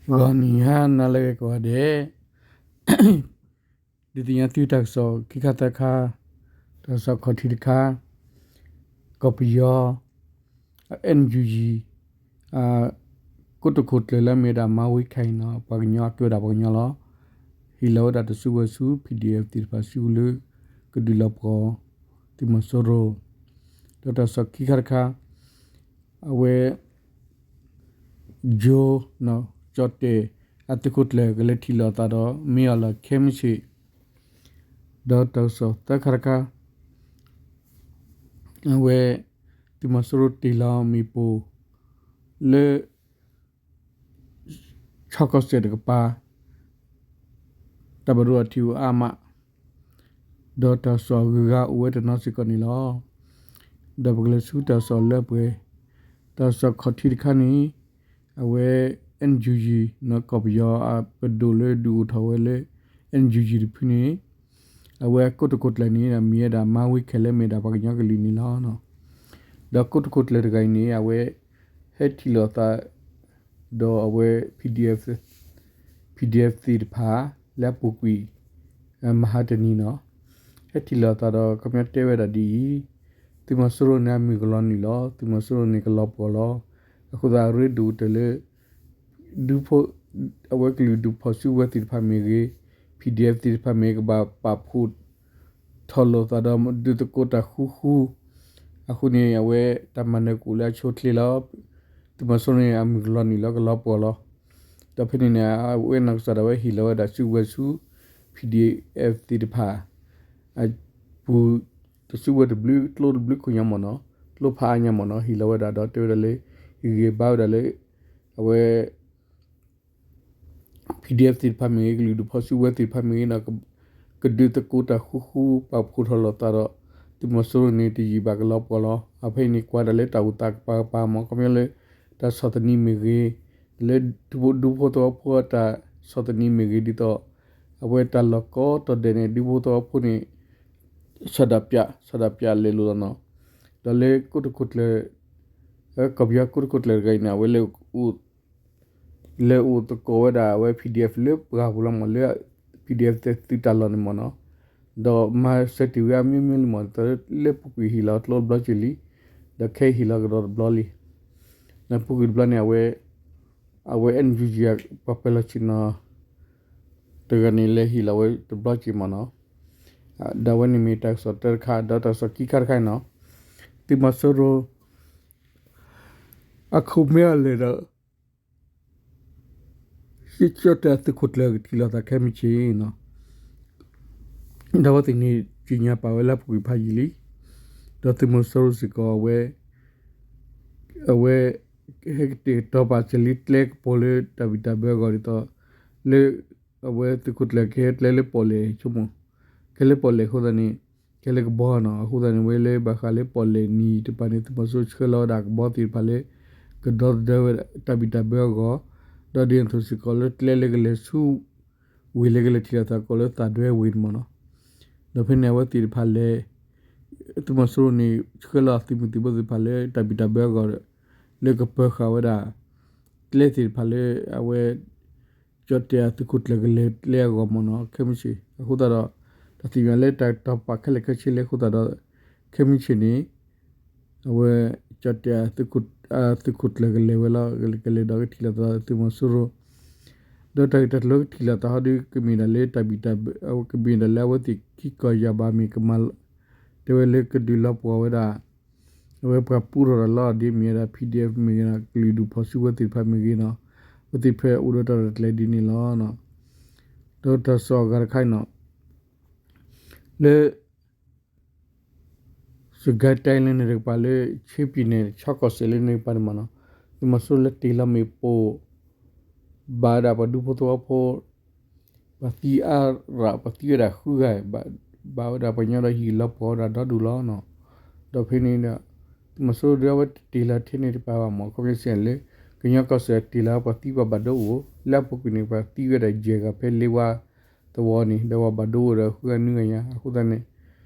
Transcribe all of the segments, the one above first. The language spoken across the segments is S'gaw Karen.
ဂီၤနံၤဟါနၤလၢအဂ့ၤကိးဂၤဒဲး, ဒုးသ့ၣ်ညါသုတၢ်ကစီၣ်ခံခါသၢခါ, တၢ်ကစီၣ်ခီၣ်ထံးတခါ, ကီၢ်ပယီၤ NUG ကိတိာ်ခိၣ်ကျၢၢ်လၢအမ့ၢ်ဝဲဒၣ် မၤဝ့ၤခၢၣ်အံၤနီၤ ပှၤကညီအကဲဝဲဒၣ်ပှၤကညီလီၤ. ဟ့ၣ်လီၤဝဲဒၣ်တၢ်စုကဝဲၤဆူ PDF သ့ၣ်တဖၣ်စုပူၤလၢ ကဒုးလီၤပှီၢ် သုးမီၤစိရိၤ, ဒီးတၢ်ကစီၣ်ခံခါတခါ, အဝဲ ကၠိ ကၠီၣ်တဲၣ်အသုးခိၣ်ကျၢၢ်ကလဲၤထံၣ်လိာ်သးဒီးမ့ၢ်အီၤလီၤခဲမုၢ်ဆ့ၣ်, ဒီးတၢ်ကစီၣ်သၢခါတခါ, အဝဲ သုးမီၤစိရိၤတ့ၢ်လီၤမ့ၣ်ပိၢ် လၢ ဆီကီၢ်စဲၣ်တကပၤ တၢ်ဘၣ်ဒိဘၣ်ထံးအိၣ်အါမး, ဒီးတၢ်ကစီၣ်အဂုၤအဂၤအိၣ်ဝဲတနီၤစ့ၢ်ကီးန့ၣ်လီၤ. ဒီးပကလဲၤဆူတၢ်ကစီၣ်လၢအပှဲၤ, တၢ်ကစီၣ်ခီၣ်ထံးတခါန့ၣ်, အဝဲ NUG နီၤ ကီၢ်ပယီၤအပဒိၣ်လၢဒုးအိၣ်ထီၣ်ဝဲလၢ NUG တဖုန့ၣ်, အဝဲကိတိာ်ခိၣ်ကျၢၢ်န့ၣ် မ့ၢ်ဝဲဒၣ် မၤဝ့ၤခၢၣ်လၢအမ့ၢ်ဒၣ်ပှၤကညီကလုာ်န့ၣ်လီၤ. ဒီးကိတိာ်ခိၣ်ကျၢၢ်တဂၤအံၤန့ၣ် အဝဲ ဟဲထံၣ်လိာ်သး ဒီးအဝဲ PDF, PDF သ့ၣ်တဖၣ် လၢအပူၤကွံာ် မဟါတနံၤနီၤ, ဟဲထံၣ်လိာ်သးဒီး ခီပညီတဲဝဲဒၣ်ဒ်အံၤ, သုးမီၤစိရိၤန့ၣ်အမုၢ်ကလီၤနုာ်လီၤ, သုးမီၤစိရိၤန့ၣ်ကလီၤပှီၢ်လီၤ. အဃိသတးအရ့ဒိၣ်ကတၢၢ်လၢ ဒူဖိ, အဝဲကလုာ်ဒူၣ်ဖီၣ်စုကဝဲၤသ့ၣ်တဖၣ်မ့ၢ်ဂ့ၤ, PDF သ့ၣ်တဖၣ်မ့ၢ်ဂ့ၤ ကဘၣ်ပာ်ဖှိၣ်ထီၣ်လိာ်သးဒီးဒုးသကိးတၢ်ဃူဃူ, အဃိန့ၣ် အဝဲတၢ်မၤနၢၤကအိၣ်လၢအဆိအချ့လီၤ. သုးမီၤစိရိၤန့ၣ် အမုၢ်ကလီၤနုာ်လီၤ ကလီၤပှီၢ်လီၤ. ဒီးဖဲန့ၣ်န့ၣ် အဝဲနီၢ်ကစၢ်ဒၣ်ဝဲဟ့ၣ်လီၤဝဲဒၣ်စုကဝဲၤဆူ PDF သ့ၣ်တဖၣ် အပူၤ တၢ်စုကဝဲၤတဘျုး ကျိတဘျုးခိၣ်ညါမ့ၢ်နီၤ, ကျိဖးအါညါမ့ၢ်နီၤ ဟ့ၣ်လီၤဝဲဒၣ်ဒီးတဲဝဲဒၣ်လၢ ဂံၢ်ဘါဝဲဒၣ်လၢ အဝဲ PDF သ့ၣ်တဖၣ်မ့ၢ်ဂ့ၤ ကလုာ်ဒူၣ်ဖီၣ်စုကဝဲၤသ့ၣ်တဖၣ်မ့ၢ်ဂ့ၤဒီး ကဒုးသကိးတၢ်ဃူဃူ ပာ်ဖှိၣ်ထီၣ်လိာ်သးဒီး သုးမီၤစိရိၤန့ၣ်တယံာ်ဘၣ်ကလီၤပှီၢ်လီၤ. အဖဲအံၤန့ၣ် ကွၢ်ဒၣ်လၢတၢ်အိၣ်သးကပၤကပၤမ့ၢ် ခီပညီလၢ တၢ်ဆီၣ်သနံးမ့ၢ်ဂ့ၤ, လၢဒူဖိသဝီဖိအတၢ်ဆီၣ်သနံးမ့ၢ်ဂ့ၤ ဒ်သိး အဝဲတၢ်လီၢ်ကိးတီၤဒဲးန့ၣ် ဒူဖိသဝီဖိန့ၣ် ဆီၣ်ဒၣ်ပၠး ဆီၣ်ဒၣ်ပၠးလဲၤလိာ်လီၤနီၤ. ဒီးလၢကိတိာ်ခိၣ်ကျၢၢ် ကီၢ်ပယီၤကိတိာ်ခိၣ်ကျၢၢ်တဂၤအံၤန့ၣ် အဝဲလၢ လဲၤအိၣ်သကိးဝဲဒၣ်အဝဲ PDF လၢပှၢ်ပူၤလီၤမ့ၢ် လၢ PDF သုးတၢ်လီၢ်န့ၣ်မ့ၢ်နီၤ, ဒီးမၤစၢၤတ့ၢ်ဝဲအမျိုးမျိုးလံမ့ၢ် လၢပူၤကွံာ်ဟ့ၣ်လီၤကျိတဘျီက့ၤလံ, ဒီးခဲအံၤဟ့ၣ်လီၤကဒီးတဘျီလံ. လၢပူၤကွံာ်တဘျီန့ၣ် အဝဲ အဝဲ NUG ပှၤပၢၤလီၢ်ဆ့ၣ်နီၤ တဂၤန့ၣ် လဲၤဟ့ၣ်လီၤဝဲတဘျီက့ၤမ့ၢ်နီၤ. ဒီးအဝဲန့ၣ်မ့ၢ်တၢ်ကစီၣ်တၢတခါ ဒီးတၢ်ကစီၣ်ခံခါတခါန့ၣ်နီၤ, သုးမီၤစိရိၤ အခိၣ်မဲအလဲၢ်ဒီး ကၠီၣ်တဲၣ်အသုးခိၣ်ကျၢၢ်ကထံၣ်လိာ်သးခဲမုၢ်ဆ့ၣ်နီၤ, ဒီးအဝဲသ့ၣ်န့ၣ် ကြေညာပာ်ဝဲလၢအပူၤကွံာ်ဖးယံာ်လံ, ဒီးသုးမီၤစိရိၤစ့ၢ်ကီး အဝဲ အဝဲ ဟဲကတဲာ်ကတီၤပာ်စၢၤလံကျဲကပီၤလၢတၢ်ဘံၣ်တၢ်ဘၢအဂီၢ်ဒ်သိး လၢ အဝဲသုးခိၣ်ကျၢၢ်ကဟဲကျဲလၢပီၣ်လဲၣ်ဆိကမိၣ်, ကဟဲလၢပီၣ်လဲၣ်အဃိသတးန့ၣ် ကဟဲလၢကဘီနီၤ, အဃိသတးန့ၣ် ဝဲလၢဘၣ်ဃးလၢပီၣ်လဲၣ်နံၤတပၤန့ၣ် သုးမီၤစိရိၤဆှၢလီၤဝဲဒၣ်ကဘီသ့ၣ်တဖၣ်လၢ ကဒီသဒၢဝဲဒၣ်တၢ်ဘံၣ်တၢ်ဘၢအဂီၢ်, ဒီးဒ်န့ၣ်အသိးစ့ၢ်ကီးလၢကျဲလၢကလဲၤဆူ ဝ့ၢ်လၢကလဲၤထံၣ်လိာ်သးကိးလၢသးဒွဲဝ့ၢ်န့ၣ်မ့ၢ်နီၤ, ဒီးဖဲန့ၣ်အဝဲသ့ၣ်တဖၣ်လဲၤ သုးမီၤစိရိၤန့ၣ် ဆှၢလီၤအသုးမုၢ်သံၣ်ဘိသ့ၣ်တဖၣ်လၢတၢ်ဘံၣ်တၢ်ဘၢအဂီၢ် လၢကပၢၤဃာ်ဝဲဒၣ် ကျဲသ့ၣ်တဖၣ်လၢအဝဲ ကၠီၣ်တဲၣ်အသုးခိၣ်ကျၢၢ်ကလဲၤကျဲအဂီၢ်မ့ၢ်နီၤ ခဲမုၢ်ဆ့ၣ်, အဃိသတးဒီး တၢ်သ့ၣ်ညါလၢတၢ်ကတီၤပာ်ခဲလၢာ်ခဲဆ့လၢအဃိသတးဒီး ခဲမုၢ်ဆ့ၣ်န့ၣ် အဝဲ ကၠီၣ်တဲၣ်အသုးခိၣ်ကျၢၢ်ကလဲၤဝဲလီၤ, ကလဲၤဒီးကထံၣ်လိာ်သးသုးမီၤစိရိၤ, ဒီးတၢ်ဂ့ၢ်တၢ်ကျိၤကထံၣ်လိာ်သးဟီဒီး ကမ့ၢ်ဒၣ်လၢတၢ်ဘံၣ်တၢ်ဘၢ ကမ့ၢ်ဒၣ်လၢအဝဲသ့ၣ်ခံကီၢ်ယၤဘၣ်မ့ၢ်ကမၤ တဲဝဲလၢကဒုးလီၤပှီၢ်ဝဲဒၣ် အဝဲပှၤပူထီၣ်တၢ်လီၢ်ဒ်မ့ၢ်ဝဲဒၣ် PDF မ့ၢ်ဂ့ၤနီၤ ကလုာ်ဒူၣ်ဖီၣ်စုကဝဲၤသ့ၣ်တဖၣ်မ့ၢ်ဂ့ၤနီၤ အဝဲသ့ၣ်ဖဲအိၣ်ဒီးတၢ်ရဲၣ်တၢ်ကျဲၤဒ်န့ၣ်လီၤ. ဒီးတၢ်ကစီၣ်အဂၤတခါအံၤနီၤ လၢ စကဲတဲလၢန့ၣ်တကပၤလၢ ခ့ပံၤန့ၣ် ဆီကီၢ်စဲၣ်လၢန့ၣ်တကပၤန့ၣ်မ့ၢ်နီၤ သုးမီၤစိရိၤလၢတ့ၢ်လီၤမ့ၣ်ပိၢ် ဘၣ်ဝဲဒၣ်ပှၤဒူဖိသဝီဖိ ပှၤသံအါရၣ် ပှၤသံဝဲဒၣ်ဃုဂၤ ဘၣ်ဝဲဒၣ်ပှၤကညီဒီးဟံၣ်လီၤပှီၢ်ဝဲဒၣ်ဒီဒူၣ်လီၤ. ဒီးဖဲန့ၣ်ဒီး သုးမီၤစိရိၤဒုးအဝဲတ့ၢ်လီၤထဲန့ၣ်တကပၤဘၣ်မ့ၢ် ခီပညီစ့ၢ်လၢ ကညီကီၢ်စဲၣ်တ့ၢ်လီၤပှၤသံပှၤဘၣ်ဒိအိၣ် လၢအပူၤကွံာ်န့ၣ် ပှၤသံဝဲဒၣ်ယဲၢ်ဂၤဖဲလ့ဝါသဝီန့ၣ် ဒီးပှၤဘၣ်ဒိအိၣ်ဒီးဃုဂၤနွံဂၤညါ အဃိသတးန့ၣ်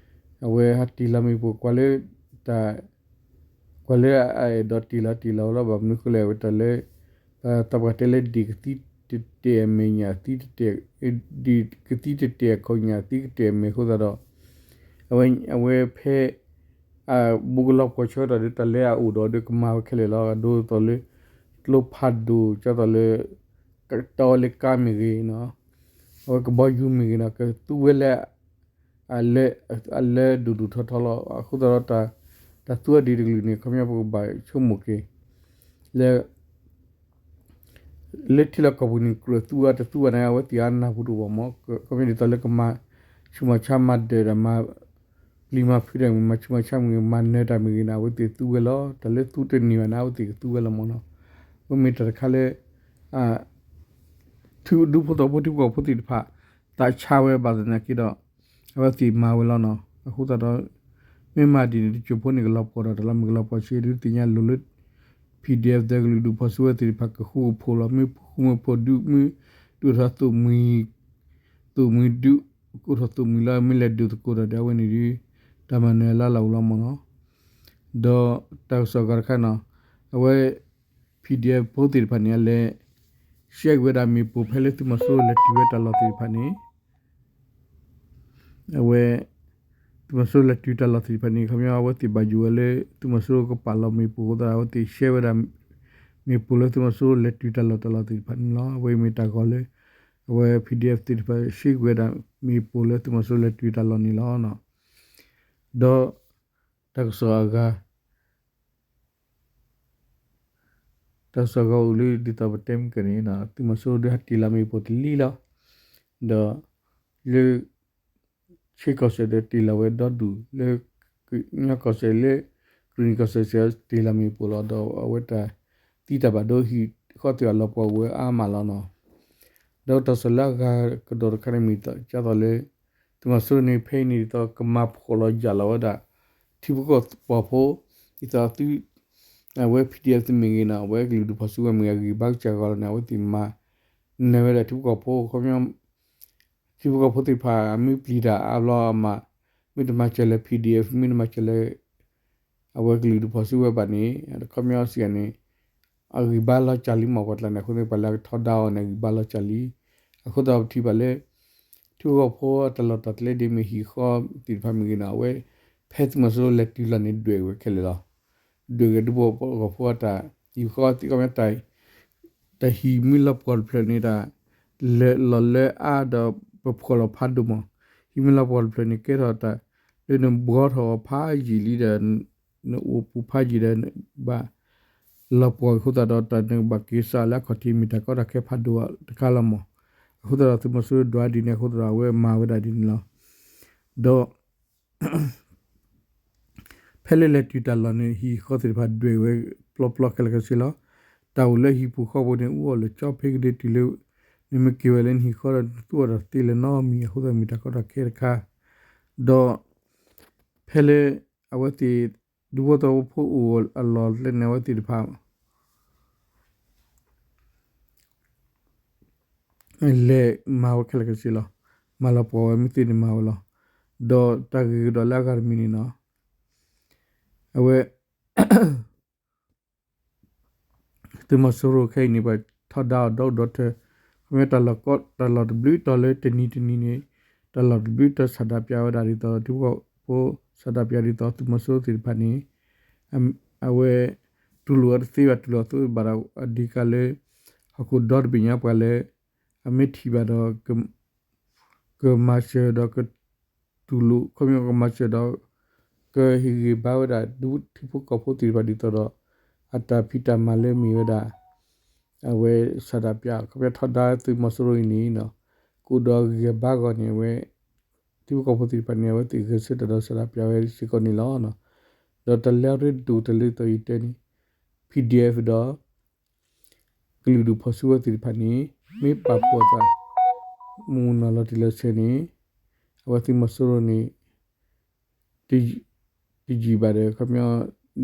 အဝဲဟးတ့ၢ်လီၤမ့ၣ်ပိၢ်ကွၢ်လၢ တၢ် ကွၢ်လၢအအဲၣ်ဒိးတ့ၢ်လီၤတ့ၢ်လီၤဝဲလီၤ ဘၣ်မနုၤဃိလဲၣ် အဝဲတၢ်လၢ သးပှၢ်တဲလၢဒ့ၣ်ကသံ ဒ်တတဲာ်အမဲာ်ညါ သံတတဲာ်, ဒ်ကသံတတဲာ်အခိၣ်ညါ သံကတဲာ်အမဲာ်အဃိသတးဒီး အဝဲဖဲ ဘူးကလီၢ်ပှီၤဆၢကတီၢ်ဒီး တၢ်လၢအအိၣ်ဒီးဒီးကမၤဝဲခဲလၢာ်လီၤ. ဒ်သိးလၢ ကျိဖးဒိၣ် ဒ်သိးလၢ တီလၢကါမ့ၢ်ဂ့ၤ, အဝဲကဘီယူၤမ့ၢ်ဂ့ၤဒီး ကသူဝဲလၢ အလၢဒိၣ်ဒိၣ်ထီထီလီၤ. အဃိသတးဒီး တၢ်သူဝဲဒ်တကလုာ်န့ၣ် ခီပညီပကဘၣ်ဆိကမိၣ်က့ၤ လၢ လၢထံလီၢ်ကီၢ်ပူၤန့ၣ် ကြၢးသူဝဲတသူဝဲန့ၣ် အဝဲသ့ၣ်အနၢ်ဟူတအိၣ်ဘၣ်မး. ခီပညီဒ်သိးလၢကမၤဆူၣ်မၤဆါမၤဒၢးဒီး မၤပျံၤမၤဖုးတၢ်မ့ၢ်ဂ့ၤ မၤဆူၣ်မၤဆါမ့ၢ်ဂ့ၤ မၤနၢၤတၢ်မ့ၢ်ဂ့ၤန့ၣ် အဝဲသ့ၣ်သူဝဲလီၤ. တၢ်လၢသူတန့ၢ်ဘၣ်န့ၣ် အဝဲသ့ၣ်ကသူဝဲလီၤမးနီၤ. အဝဲမ့ၢ်တၢ်တခါလၢ ထံဒူဖိသဝီဖိ ထံဖိကီၢ်ဖိသ့ၣ်တဖၣ် သးဆါဝဲဘၣ်သနာ်က့ဒီး အဝဲသ့ၣ်မၤဝဲလီၤနီၤ. အဃိသတးဒီး မ့ၢ်မၤဒ်န့ၣ် တစိၢ်ဖိန့ၣ်ကလီၤပှီၢ်ဒီးတၢ်လီၢ် မ့ၢ်ကလီၤပှီၢ်ဆံးဒုးသ့ၣ်ညါလိၤလၢ PDF ဒီးကလုာ်ဒူၣ်ဖီၣ်စုကဝဲၤသ့ၣ်တဖၣ်ကဃူကဖိးလီၤ. မ့ၢ်ဃူမ့ၢ်ဖိးဒုး မ့ၢ်ဒုးထီၣ်သိၣ်မှံၤ သိၣ်မှံၤဒုး ကအိၣ်ထီၣ်သိၣ်မှံၤလီၤ. မ့ၢ်လဲၤဒုးသကိးတၢ်ဒီး အဝဲန့ၣ်ဒုး တၢ်မၤနၢၤလၢ်လၢ်အိၣ်လီၤမးနီၤ. ဒီးတၢ်ကစီၣ်အဂၤတခါနီၤ အဝဲ PDF ဖိသ့ၣ်တဖၣ်န့ၣ် အလဲၤ ရှဲကွံာ်ဝဲဒၣ်မ့ၣ်ပိၢ်ဖဲလၢသုးမီၤစိရိၤလဲၤတုၤဝဲတၢ်လီၢ်သ့ၣ်တဖၣ်န့ၣ် အဝဲ သုးမီၤစိရိၤလဲၤတုၤတၢ်လီၢ်သ့ၣ်တဖၣ်န့ၣ် ခီပညီအဝဲသ့ၣ်ဘၣ်ယိၣ်ဝဲလၢ သုးမီၤစိရိၤကပာ်လီၤမ့ၣ်ပိၢ်အဃိသတး အဝဲသ့ၣ်ရှဲဝဲဒၣ် မ့ၣ်ပိၢ်လၢသုးမီၤစိရိၤလဲၤတုၤတၢ်လီၢ်တၢ်လီၢ်သ့ၣ်တဖၣ်န့ၣ်လီၤ. အဝဲမ့ၢ်တၢ်ဂီၤလၢ အဝဲ PDF သ့ၣ်တဖၣ် ရှဲကွံာ်ဝဲဒၣ်မ့ၣ်ပိၢ်လၢသုးမီၤစိရိၤလဲၤတုၤတၢ်လီၢ်န့ၣ်လီၤ. ဒီး တၢ်ကစီၣ်အဂၤ တၢ်ကစီၣ်အဂၤအိၣ်လၢဒ်သိးပတဲမ့ၢ်ကန့ၣ် သုးမီၤစိရိၤဒုးဟဲတ့ၢ်လီၤမ့ၣ်ပိၢ်တလံလီၤ. ဒီး လၢ ခ့ကီၢ်စဲၣ်ဒီးတ့ၢ်လီၤဝဲဒီဒူၣ် လၢ ကညီကီၢ်စဲၣ်လၢ ကရံၣ်နံၣ်ကီၢ်စဲၣ်စ့ၢ်ကီးတ့ၢ်လီၤမ့ၣ်ပိၢ်လီၤ. ဒီးအဝဲတၢ်သံတၢ်ဘၣ်ဒိဟံၣ်ဃီသ့ၣ်အလီၤပှီၢ်ဝဲအါမးလီၤနီၤ. ဒီးတၢ်ကစီၣ်လၢအဂၤကဒီးတခါန့ၣ်မ့ၢ်ဒ်သိးလၢ သုးမီၤစိရိၤန့ၣ် ဖဲအံၤန့ၣ်ဒ်သိးကမၤဖှိၣ်လီၤယာ်လီၤဝဲဒၣ် ထံဖိကီၢ်ဖိ ဒ်သိးသု အဝဲ PDF သ့ၣ်မ့ၢ်ဂ့ၤနီၤ အဝဲကလုာ်ဒူၣ်ဖီၣ်စုကဝဲၤမ့ၢ်ဂ့ၤ အဂံၢ်ဘါကစၢ်ဂီၤလီၤန့ၣ် အဝဲသ့ၣ်မၤနၢၤဝဲဒၣ်ထံဖိကီၢ်ဖိ ခီပညီ ထံဖိကီၢ်ဖိသ့ၣ်တဖၣ် အမ့ၢ်ပျံၤတၢ်အါဘျီအမး မ့ၢ်တမၤစၢၤလၢ PDF မ့ၢ်တမၤစၢၤလၢ အဝဲကလုာ်ဒူၣ်ဖီၣ်စုကဝဲၤဘၣ်န့ၣ် ခီပညီစံးန့ၣ် အဂံၢ်ဘါလီၤစၢ်လံမး ပှၤကျါန့ၣ် အဃိန့ၣ် ပှၤလၢအကထီဒါအီၤန့ၣ် အဂံၢ်ဘါလီၤစၢ်လံ. အဃိသတးပထံၣ်ဘၣ်လၢ ထံဖိကီၢ်ဖိအတၢ်လီၢ်တၢ်ကျဲဒ်မ့ၢ်ဟံၣ်ဃီသ့ၣ်တဖၣ်မ့ၢ်ဂ့ၤနီၤ အဝဲ ဖဲသုးမီၤစိရိၤလဲၤတုၤလီၤန့ၣ် ဒွဲၣ်ဝဲခဲလၢာ်လီၤ. ဒွဲၣ်ဂ့ၤဒူဖိကီၢ်ဖိအတၢ် ဟံၣ်ဃီသ့ၣ်ကီးမ့ၢ်တၢ် တၢ်ဟံၣ်မ့ၢ်လီၤပှီၢ်တဖျၢၣ်န့ၣ် တၢ်လၢာ်လီၤလၢအါဒီးပဖှီၣ်လီၤဖးဒိၣ်မး, ဟံၣ်မ့ၢ်လီၤပှီၢ်တဖျၢၣ်န့ၣ် ကဲထီၣ်တၢ်လၢနဘှီထီၣ်အီၤဖးယံာ်လံဒီး နအိၣ်ပူၤဖးယံာ်ဒီး ဘၣ်လီၤပှီၢ်အဃိသတးဒီး တၢ်နကဘၣ်က့ၤစးလၢအခီၣ်ထံးမ့ၢ်တၢ်ကီတၢ်ခဲဖးဒိၣ်တခါလီၤမး. အဃိသတးဒီး သုးမီၤစိရိၤဒွးဒ်န့ၣ်အဃိသတးဒီး အဝဲမၤဝဲဒၣ်ဒ်န့ၣ်လီၤ. ဒီး ဖဲလၢလဲၤတုၤတၢ်လီၢ်န့ၣ် ဟံၣ်ဃီသ့ၣ်တဖၣ်ဒွဲၣ်ဝဲပျီပျီခဲလၢာ်ခဲဆ့လီၤ. တၢ်အိၣ်လၢဟံၣ်ပူၤဃီပူၤန့ၣ် အူအီၣ်လၢာ်ကၠီဖဲကဒ့တုၤလၢ နမ့ၢ်က့ၤဝဲလၢနဟံၣ်ဃီဒီး နသူအီၤဒီးတသ့လၢၤနီတမံၤ အဃိသတးမ့ၢ်တၢ်ကီတၢ်ခဲတခါ ဒီး ဖဲလၢ အဝဲသ့ၣ် ဒူဖိသဝီဖိအိၣ်အလီၢ်ကျဲန့ၣ် အဝဲသ့ၣ်တဖၣ် လဲၤမၤဝဲခဲလၢာ်ခဲဆ့လီၤ. မၤလီၤပှီၢ်ဝဲမ့ၢ်သ့န့ၣ်မၤဝဲလီၤ. ဒီးတၢ်ဂ့ၢ်ကဒီးလၢအဂၤတမံၤန့ၣ်နီၤ အဝဲ သုးမီၤစိရိၤခဲအံၤန့ၣ် ပှၤထီဒါအီၤဒီဒူၣ်ဒီထၢ, ခီပညီတၢ်လီၢ်ကီ တၢ်လီၢ်တဘျုးတီၤလၢတနံၤတနံၤန့ၣ် တၢ်လီၢ်တဘျုးတီၤဆန္ဒပြဝဲဒၣ်ဒ်သိး ထံဖိကီၢ်ဖိဆန္ဒပြဒ်သိး သုးမီၤစိရိၤသ့ၣ်တဖၣ်န့ၣ် အဝဲ တူၢ်လိာ်ဝဲတသ့ဘၣ် တူၢ်လိာ်အသိးဘၣ်ဒီး အဓိကလၢ ဟီၣ်ခိၣ်ဒီတဘ့ၣ်ညါပှၤလၢ အမ့ၢ်ထံၣ်ဘၣ်ဒီး ကမၤစၢၤဒီးက တူၢ်လိာ် ခီပညီကမၤစၢၤဒီး ကဟ့ၣ်ဂံၢ်ဘါဝဲဒၣ် ဒူထံဖိကီၢ်ဖိသ့ၣ်တဖၣ်ဒ်သိးဒီး အတၢ်ဖံးတၢ်မၤလၢမ့ၢ်ဝဲဒၣ် အဝဲဆန္ဒပြ ခီပညီထီဒါသုးမီၤစိရိၤအံၤန့ၣ် ကအိၣ်ဒီးဂံၢ်ဂံၢ်ဘါဂီၢ်န့ၣ် အဝဲ ထံဖိကီၢ်ဖိသ့ၣ်တဖၣ်န့ၣ် အဝဲသ့ၣ်ဂဲၤဆၢထၢၣ်ဒီးဆန္ဒပြဝဲစ့ၢ်ကီးန့ၣ်လီၤ. ဒီးတၢ်လၢအရ့ဒိၣ်တၢ်လၢဒ်သိးယတဲန့ၣ် PDF ဒီး ကလုာ်ဒူၣ်ဖီၣ်စုကဝဲၤသ့ၣ်တဖၣ်န့ၣ် မ့ၢ်ပာ်ဖှိၣ်အသး မုၢ်နၤလီၤတံၢ်လီၤဆဲးန့ၣ် အဝဲသုးမီၤစိရိၤန့ၣ် တယံာ်ဘၣ်ဒီး ခီပညီ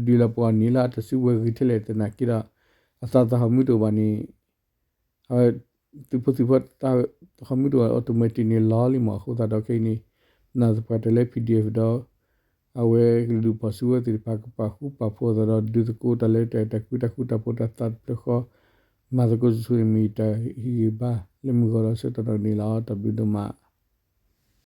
ဒုးလီၤပှီၢ်န့ၣ်လၢအတၢ်စုကဝဲၤဂ့ၤထဲလဲၣ်သနာ်က့ဒီး အသးသဟီၣ်မုၢ်တအိၣ်ဘၣ်န့ၣ် အဝဲ သုးဖိသံၣ်ဖိသးဟီၣ်မုၢ်တအိၣ် automatic န့ၣ်လီၤလံမး အဃိသတးဒီးခဲအံၤန့ၣ် နာ်သပှၢ်တၢၢ်လၢ PDF ဒီး အဝဲကလုာ်ဒူၣ်ဖီၣ်စုကဝဲၤသ့ၣ်တဖၣ် ကပာ်ဃူပာ်ဖိးအသးဒီး ဒုးသကိးတၢ်လၢတၢ်အဲၣ်တၢ်ကွံတၢ်ဃူတၢ်ဖိးတၢ်သးတဖျၢၣ်ဃီ မၤသကိးဆူၣ်ဆူၣ်န့ၣ်မ့ၢ်တၢ်ဟ့ၣ်ဂံၢ်ဘါလၢမုၢ်ဂီၤဒီးဆၢကတီၢ်ဒီးန့ၣ်လီၤ. တၢ်ဘျုးဒိၣ်မး.